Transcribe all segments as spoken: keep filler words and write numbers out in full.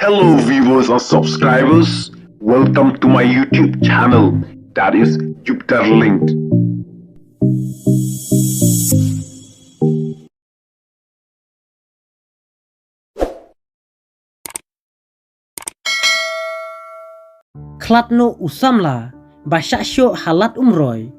Hello viewers and subscribers, welcome to my YouTube channel, that is Jupiter Linked. Khlad noh u samla ba shah shoh ha Lad Umroi.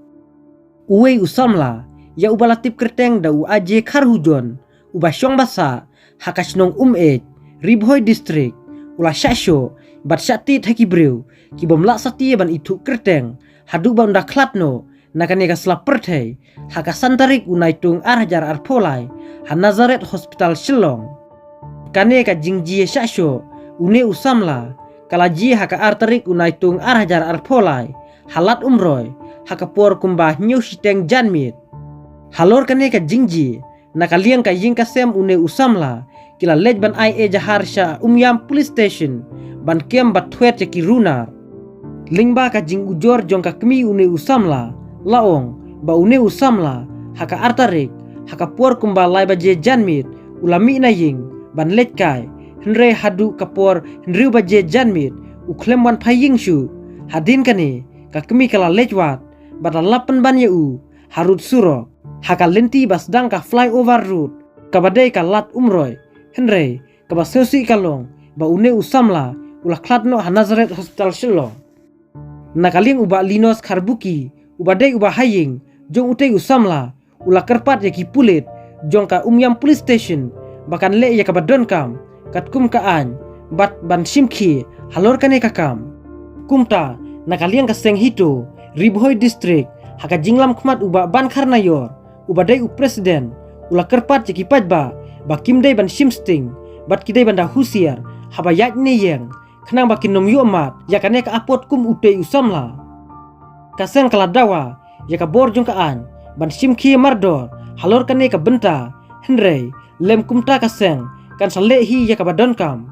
Uwei u samla ïa uba la tip kyrteng da u Aje Kharhujon, uba shong basa ha ka shnong Umej, Ri Bhoi District, u la shah shoh bad shah tied ha ki briew ki bym lah satia ban ithuh kyrteng haduh ba un da khlad noh na kane ka sla pyrthei ha ka san tarik u Naitung ar hajar arphew lai ha Nazareth Hospital Shillong. Kane ka jingjia shah shoh une u samla ka la jia ha ka ar tarik u Naitung ar hajar arphew lai ha Lad Umroi ha ka por kumba hynñiew shiteng janmiet. Halor kane ka jingjia, na ka liang ka ïing ka sem une u samla ki la leit ban ai ejahar sha Umiam Police Station ban kem bad thwet ïa ki runar. Lyngba ka jingujor jong ka kmie une u samla, la ong ba une u samla ha ka ar tarik ha ka por kumba lai baje janmiet u la mih na ïing ban leit kai, hynrei haduh ka por hynriew baje janmiet u khlem wan phai ïing shuh. Hadien kane ka kmie ka la leit wad bad la lap pynban ïa u harud surok ha ka lynti ba sdang ka flyover road kaba dei ka Lad Umroi, hynrei kaba sngewsih ka long ba une u samla u la khlad noh ha Nazareth Hospital Shillong. Na ka liang u Bah Linos Kharbuki, uba dei uba ha ïing jong utei u samla, u la kyrpad ïa ki pulit jong ka Umiam Police Station ba kan leh ïa kaba donkam katkum ka aiñ bad ban shim khie halor kane ka kam. Kumta, na ka liang ka seng HITO, Ri Bhoi District, ha ka jinglam khmat u Bah Bankharnaior, uba dei u president, u la kyrpad ïa ki paidbah ba kim dei ban shim sting bad ki dei ban da husiar haba ïaid ne ïeng, khnang ba kin ym ïoh mad ïa kane ka apot kum utei u samla. Ka seng ka la dawa ïa ka bor jong ka aiñ ban shim khie mardor halor kane ka bynta, hynrei lym kumta ka seng kan sa leh hi ïa kaba donkam.